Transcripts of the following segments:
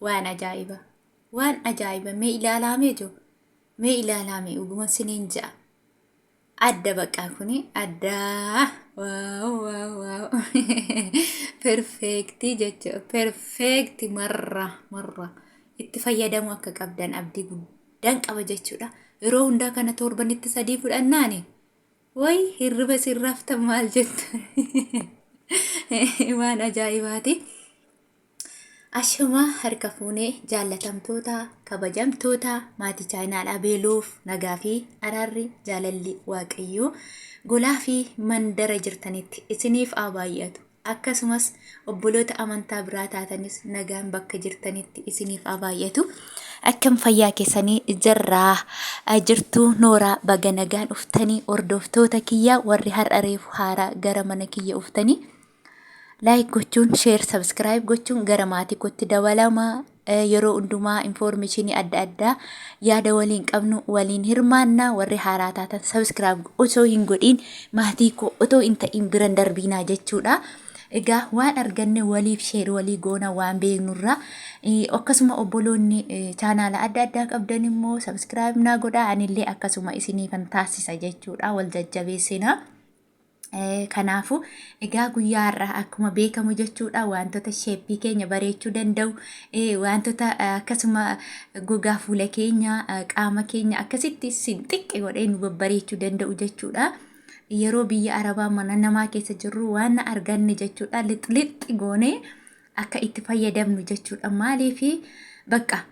Waan ajaa'iba. Waan ajaa'iba. Mee ilaalaa mee jiru. Mee ilaalaa mee dhuguma siniin ja'a. Adda baqqaa kuni addaa. Wow wow wow. Perfect jechuudha. Perfect marra marra. Itti fayyadamuu akka qabdan abdii guddaan qaba jechuudha. Yeroo hundaa kana torbanitti sadii fudhannaani. Way hirriba isin raftan maal jettu? Waan ajaa'ibaati. Ashama harka fuunee jaallatamtoota kabajamtoota maatii chaayinaadhaa beeluuf nagaa fi araarri jaalalli waaqayyoo golaa fi mandara jirtanitti isiniif haa baay'atu. Akkasumas obboloota amantaa biraa taatanis nagaan bakka jirtanitti isiniif haa baay'atu. Akkam fayyaa keessanii jirraa jirtuu nooraa baga nagaan dhuftanii hordoftoota kiyya warri har'a reefu haaraa gara mana kiyya dhuftanii. Like gochuun, share, subscribe gochuun gara maatii kootti dabalama. Yeroo hundumaa information adda addaa yaada waliin qabnu waliin hirmaanna. Warri haaraa taatan subscribe osoo hin godhiin maatii koo otoo hin ta'in biran darbiinaa jechuudha. Egaa waan arganne waliif share walii goona waan beeknurraa. Akkasuma obboloonni chaanaala adda addaa qabdan immoo subscribe naa godhaa anillee akkasuma isiniifan taasisa jechuudha. Wal jajjabeessina. Kanaafuu egaa guyyaa har'aa akkuma beekamu jechuudha wantoota shape keenya bareechuu danda'u wantoota akkasuma gogaa fuula keenya qaama keenya akkasitti sinxiqqe godhee nu babbareechuu danda'u jechuudha. Yeroo biyya Arabaa mana namaa keessa jirru waan arganne jechuudha lixlixxi goonee akka itti fayyadamnu jechuudha. Maaliif bakka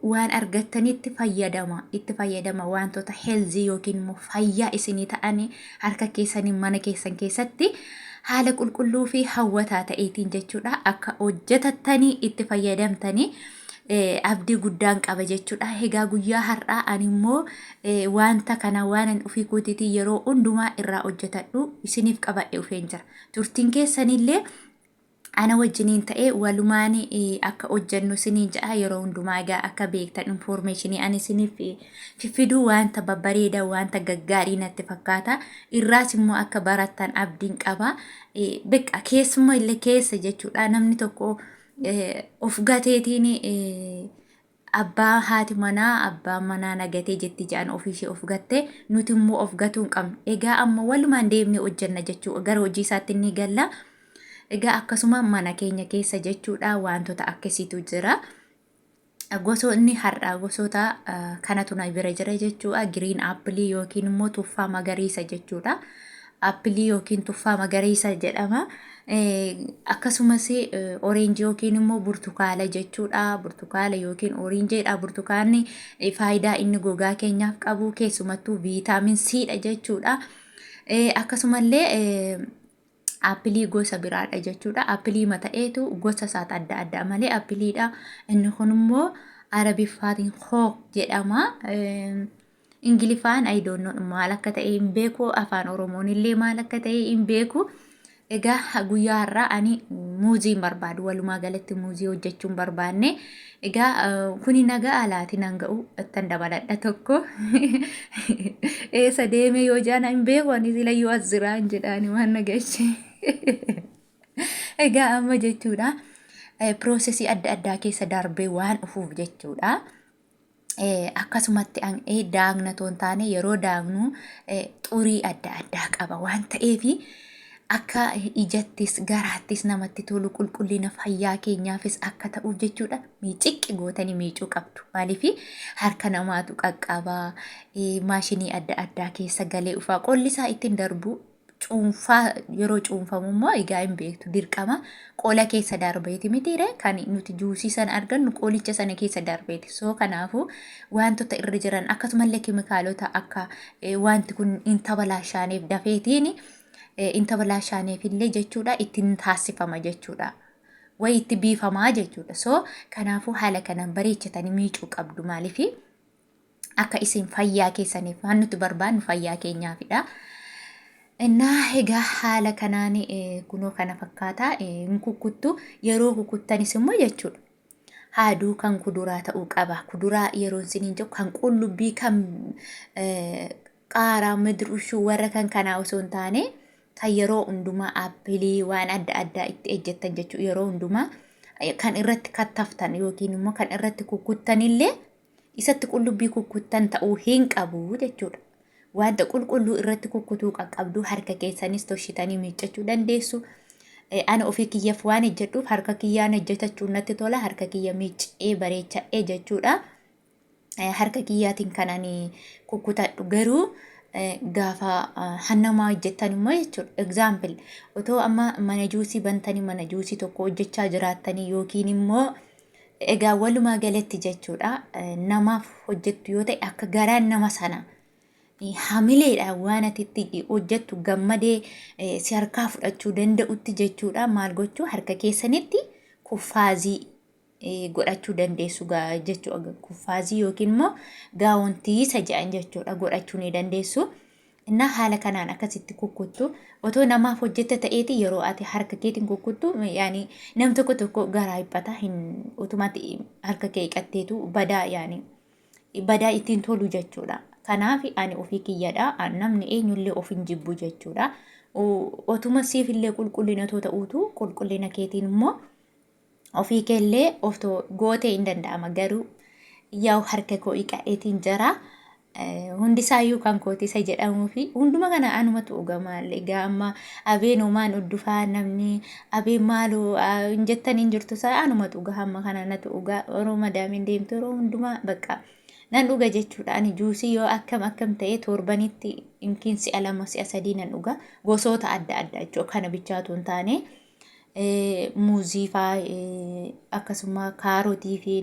waan argattanitti fayyadama itti fayyadama wantoota healthy yookiin immoo fayyaa isinii ta'anii harka keessanii mana keessan keessatti haala qulqulluu fi hawwataa ta'eetiin jechuudha akka hojjetattanii itti fayyadamtanii abdii guddaan qaba jechuudha. Egaa guyyaa har'aa ani immoo wanta kana waan ani ofii kootiitiin yeroo hundumaa irraa hojjetadhu isiniif qabadhe dhufeen jira. Turtiin keessanillee ana wajjiniin ta'ee walumaan akka hojjennu isiniin jedha. Yeroo hundumaa egaa akka beektan information ani isiniif fiffiduu wanta babbareeda wanta gaggaarii natti fakkaata. Irraas immoo akka barattan abdiin qaba. Beqa keessuma illee keessa jechuudha namni tokko of gateetiin abbaa haati manaa abbaan manaa nagatee jetti jedhan ofiishee of gatte nuti immoo of gatuu hin qabnu. Egaa amma walumaan deemnee hojjenna jechuu gara hojii isaatti ni galla. Egaa akkasuma mana keenya keessa jechuudha wantoota akkasiitu jira. Gosoonni har'aa gosoota kanatu na bira jira jechuudha. Green apple yookiin immoo tuffaa magariisa jechuudha. Apple yookiin tuffaa magariisa jedhama. Akkasumas orange yookiin immoo burtukaala jechuudha. Burtukaala yookiin orangeedha. Burtukaanni faayidaa inni gogaa keenyaaf qabu keessumattuu vitamin C dha jechuudha. Akkasumallee apple gosa biraadha jechuudha. Apple mata'eetu gosa isaati adda addaa malee appleiidha. Inni kun immoo Arabiffaatiin hook jedhama. Ingiliffaan I don't know maal akka ta'e hin beeku. Afaan Oromoon illee maal akka ta'e hin beeku. Egaa guyyaa har'aa ani muuzii hin barbaadu. Walumaa galatti muuzii hojjechuu hin barbaanne. Egaa kuni nagaa alaati nan ga'u ittan dabaladha tokko. Eessa deeme yoo jedhan hin beeku ani sila yoo as jiraan jedhaani waan na galche. Egaa amma jechuudha process adda addaa keessa darbee waan dhufuuf jechuudha. Akkasumatti daakna otoo hin taane yeroo daaknu xurii adda addaa qaba waan ta'eef akka ijattis garaattis namatti tolu qulqullina fayyaa keenyaafis akka ta'uuf jechuudha miiciqqi gootanii miicuu qabdu. Maaliif harka namaatu qaqqabaa maashinii adda addaa keessa galee dhufaa qolli isaa ittiin darbu cuunfaa yeroo cuunfamu immoo egaa hin beektu dirqama qola keessa darbeeti mitiire kan nuti juusii sana argannu qolicha sana keessa darbeeti. So kanaafuu wantoota irra jiran akkasumallee keemikaalota akka wanti kun hin tabalaashaaneef dafeetiin hin tabalaashaaneef illee jechuudha ittiin taasifama jechuudha. Wayi itti biifamaa jechuudha. So kanaafuu haala kanaan bareechatanii miicuu qabdu maaliifi akka isin fayyaa keessaniif waan nuti barbaannu fayyaa keenyaafidha. Innaa egaa haala kanaan kunoo kana fakkaata hin kukkuttu yeroo kukkuttanis immoo jechuudha. Haaduu kan kuduraa ta'uu qaba. Kuduraa yeroo isiniin jedhu kan qullubbii kan qaaraa midrushuu warra kan kanaa osoo hin taane kan yeroo hundumaa apple waan adda addaa itti ejjettan jechuudha yeroo hundumaa. Kan irratti kattaftan yookiin immoo kan irratti kukkuttanillee isatti qullubbii kukkuttan ta'uu hin qabu jechuudha. Wanta qulqulluu irratti kukkutuu qaqqabdu harka keessanis toshitanii miiccachuu dandeessu. Ana ofii kiyyaaf waan hojjedhuuf harka kiyyaan hojjetachuun natti tola. Harka kiyya miiccee bareechadhee jechuudha. Harka kiyyaatiin kan ani kukkutadhu garuu gaafa hannamaa hojjettan immoo jechuudha. Example otoo amma mana juusii bantanii mana juusii tokko hojjechaa jiraattanii yookiin immoo egaa walumaa galatti jechuudha namaaf hojjettu yoo ta'e akka garaan nama sana hamileedhaan waan ati itti hojjettu gammadee si harkaa fudhachuu danda'utti jechuudha maal gochuu harka keessanitti kuffaazii godhachuu dandeessu jechuudha. Kuffaazii yookiin immoo gaawontii isa jedhan jechuudha godhachuu ni dandeessu. Innaa haala kanaan akkasitti kukkuttu otoo namaaf hojjetta ta'eeti yeroo ati harka keetiin kukkuttu yaani nam tokko tokko garaa dhiphata hin utumatti harka kee dhiqatteetu badaa yaani badaa ittiin tolu jechuudha. Kanaaf ani ofii kiyyadha namni eenyullee of hin jibbu jechuudha. Otuma siifillee qulqullina otoo ta'uutu qulqullina keetiin immoo ofii keellee oftoo gootee hin danda'ama garuu yaa'u harka koo dhiqadheetiin jira. Hundisaayyuu kan kooti isa jedhamuu fi hunduma kana anumatu dhuga egaa amma abeen homaan uddufaa namni abeen maaloo hin jettan hin jirtu isaa anumatu dhuga hamma kana natu dhuga yeroo madaamiin deemtu yeroo hundumaa bakka nan dhuga jechuudha. Ani juusii yoo akkam akkam ta'e torbanitti yookiin si'a lama si'a sadii nan dhuga gosoota adda addaa jechuudha kana bichaatu hin taane. Muuzii faa akkasuma kaarotii fi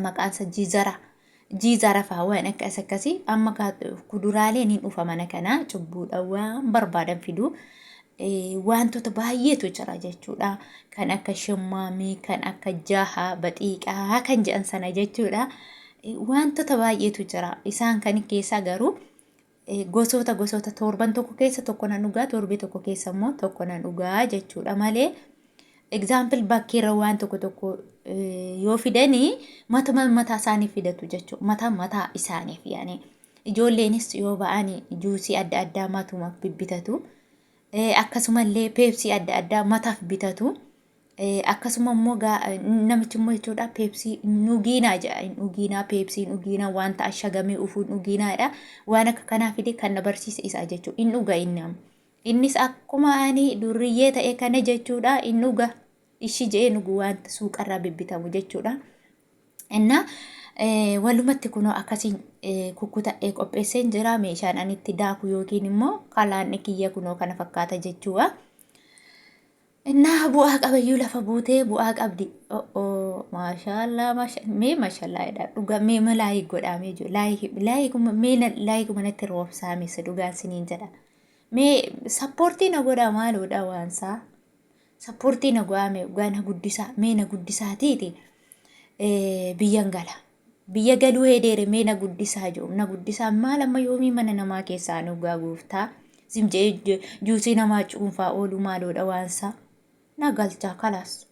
maqaan isaa jiizara jiizara faa waan akkas akkasii amma kuduraaleen hin dhufa mana kana cubbuudha waan barbaadan fidu wantoota baay'eetu jira jechuudha. Kan akka shimmaamii, kan akka jaha, baxiiqaa kan jedhan sana jechuudha. Wantoota baay'eetu jira. Isaan kan keessaa garuu gosoota gosoota torban tokko keessa tokko nan dhugaa torbee tokko keessa immoo tokko nan dhugaa jechuudha malee example bakkeerra waan tokko tokko yoo fidanii matuma mataa isaanii fidatu jechuudha mataa mataa isaaniif yaani ijoolleenis yoo ba'anii juusii adda addaa matumaaf bibbitatu akkasumallee peepsii adda addaa mataaf bitatu. Akkasuma immoo namichi immoo jechuudha peepsii dhugiinaa jedha. Hin dhugiinaa peepsii hin dhugiinaa wanta ashagamee dhufu hin dhugiinaa jedha. Waan akka kanaa fide kan na barsiise isaa jechuudha. Hin dhuga inni amma. Innis akkuma ani durriyyee ta'e kana jechuudha hin dhuga. Ishi jedhee dhugu wanta suuqarraa bibbitamu jechuudha. Innaa walumatti kunoo akkasiin kukkuta'ee qopheesseen jira meeshaan ani itti daaku yookiin immoo kalaanni kiyya kunoo kana fakkaata jechuudha. Innaa bu'aa qabayyuu lafa buutee bu'aa qabdi. O'oo maashaallaa maasha mee maashaallaa jedha dhugaa mee ma laayik godhaa mee jiru laayik laayikuma mee laayikuma natti roobsaa meessa dhugaan siniin jedha. Mee sappoortii na godhaa maaloodha waansaa. Sappoortii na godhaa mee dhugaa na guddisaa mee na guddisaatiiti biyyan gala. Biyya galuu hedeere mee na guddisaa jiru na guddisaa maal amma yoomii mana namaa keessaa dhugaa gooftaa. Zim jedhee juusii namaa cuunfaa ooluu maaloodha waansaa. Na galchaa kalaas.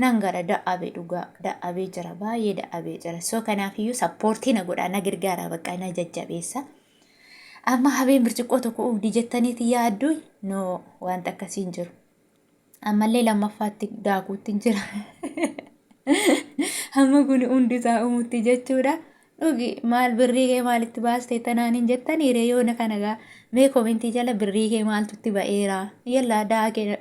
Nan gara da'abe dhugaa da'abee jira baay'ee da'abee jira. So kanaafiyyuu sappoortii na godhaa na gargaaraa bakka na jajjabeessa. Amma habeen birciqqoo tokko ugdi jettaniiti yaaddu no wanta akkasii hin jiru. Ammallee lammaffaatti daakuutti hin jira. Amma kun hundi isaa uumutti jechuudha. Dhugi maal birrii kee maalitti baastee tanaan hin jettanii ree yoona kana gaa mee komentii jala birrii kee maaltu itti ba'eera yallaa daakee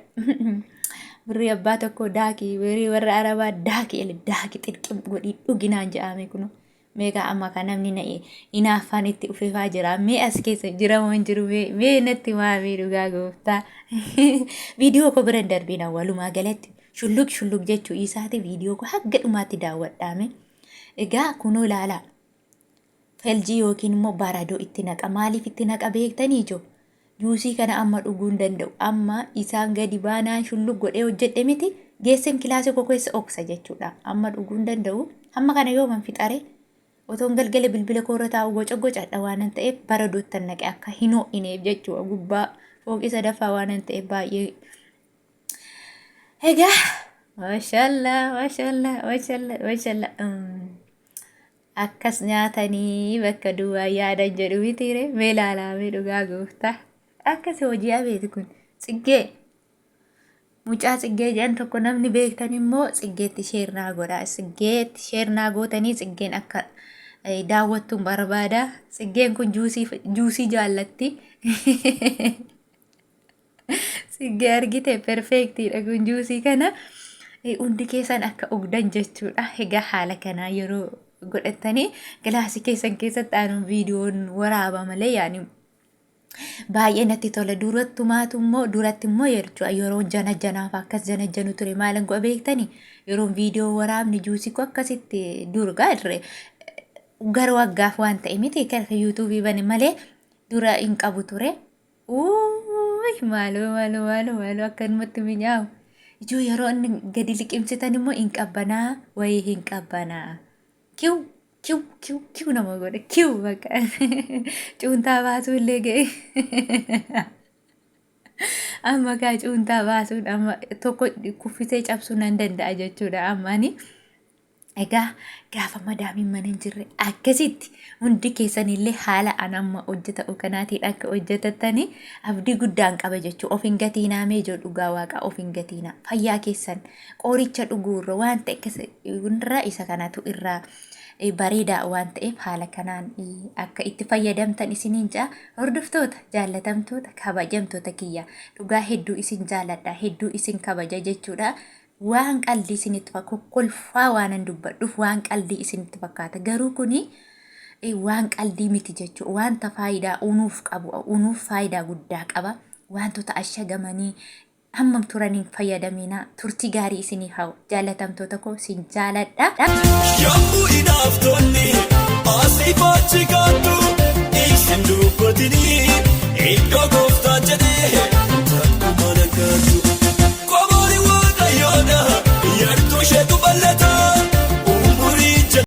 birrii abbaa tokko daakii birrii warra arabaa daakii ele daakii xirqim godhii dhugi naan jedhame kuno mee gaa amma kan namni na inaaffaan itti ufefaa jira mee as keessa jira moo hin jiru mee mee natti maamii dhugaa gooftaa viidiyoo koo bira hin darbiina walumaa galatti shulluq shulluq jechuu isaati viidiyoo koo hagga dhumaatti daawwadhaame. Egaa kunoo ilaalaa. Feljii yookiin immoo baradoo itti naqa. Maaliif itti naqa beektanii ijoo? Juusii kana amma dhuguu hin danda'u. Amma isaan gadi baanaan shulluq godhee hojjedhe miti geessen kilaasii koo keessa oksa jechuudha. Amma dhuguu hin danda'u. Hamma kana yooman fixare otoon galgala bilbila koo irra taa'u goca gocadha waanan ta'eef baradoottan naqe akka hin ho'ineef jechuudha. Gubbaa fooqii sadaffaa waanan ta'eef baay'ee Egaa maashaallah maashaallah maashaallah maashaallah akkas nyaatanii bakka duwwaa yaadan jedhu mitiire mee ilaalaa mee dhugaa gooftaa akkas hojii abeeti kun tsiggee Mucaa Tsiggee jedhan tokko namni beektan immoo Tsiggeetti sheer naa godha. Tsiggeetti sheer naa gootanii Tsiggeen akka daawwattuun barbaada. Tsiggeen kun juusii jaallatti. Tsiggee argite perfeektiidha kun juusii kana. Hundi keessan akka dhugdan jechuudha. Egaa haala kanaa yeroo godhattanii gilaasii keessan keessatti aanuun viidiyoon waraaba malee yaani baay'ee natti tola. Durattumaatu immoo duratti immoo jechuudha yeroo jana janaaf akkas jana janu ture maalan godha beektani yeroon viidiyoo waraabni juusii koo akkasitti dur gaadre gara waggaaf waan ta'e miti kan yuutuubii bane malee dura hin qabu ture. Uuy maaloo maaloo maaloo maaloo akkanumatti minyaawu. Ijoo yeroo inni gadi liqimsitan immoo hin qabbanaa wayii hin qabbanaa. Kiw kiw kiw kiw nama godha kiw bakka cuuntaa baasuu illee ga'e. Amma kaa cuuntaa baasuun amma tokko kuffisee cabsuu nan danda'a jechuudha amma ani. Egaa gaafa madaamiin mana hin jirre akkasitti hundi keessanillee haala an amma hojjeta'u kanaatiin akka hojjetattanii abdii guddaan qaba jechuudha. Of hin gatiinaa mee ijoo dhugaa waaqaa of hin gatiinaa. Fayyaa keessan qoricha dhuguurra waan ta'e irraa isa kanatu irraa bareedaa waan ta'eef haala kanaan akka itti fayyadamtan isiniin ja'a. Hordoftoota jaallatamtoota kabajamtoota kiyya dhugaa hedduu isin jaaladha hedduu isin kabaja jechuudha. Waan qaldii isinitti fakkaata kokkolfaa waanan dubbadhuuf waan qaldii isinitti fakkaata garuu kuni waan qaldii miti jechuudha wanta faayidaa unuuf qabu unuuf faayidaa guddaa qaba wantoota ashagamanii hammam turaniin fayyadaminaa turtii gaarii isinii haa jaalatamtoota koo sin jaaladha. Yommuu inaaftonni asiif achi kaattu isin dubbatini iddoo gooftaan jedhee.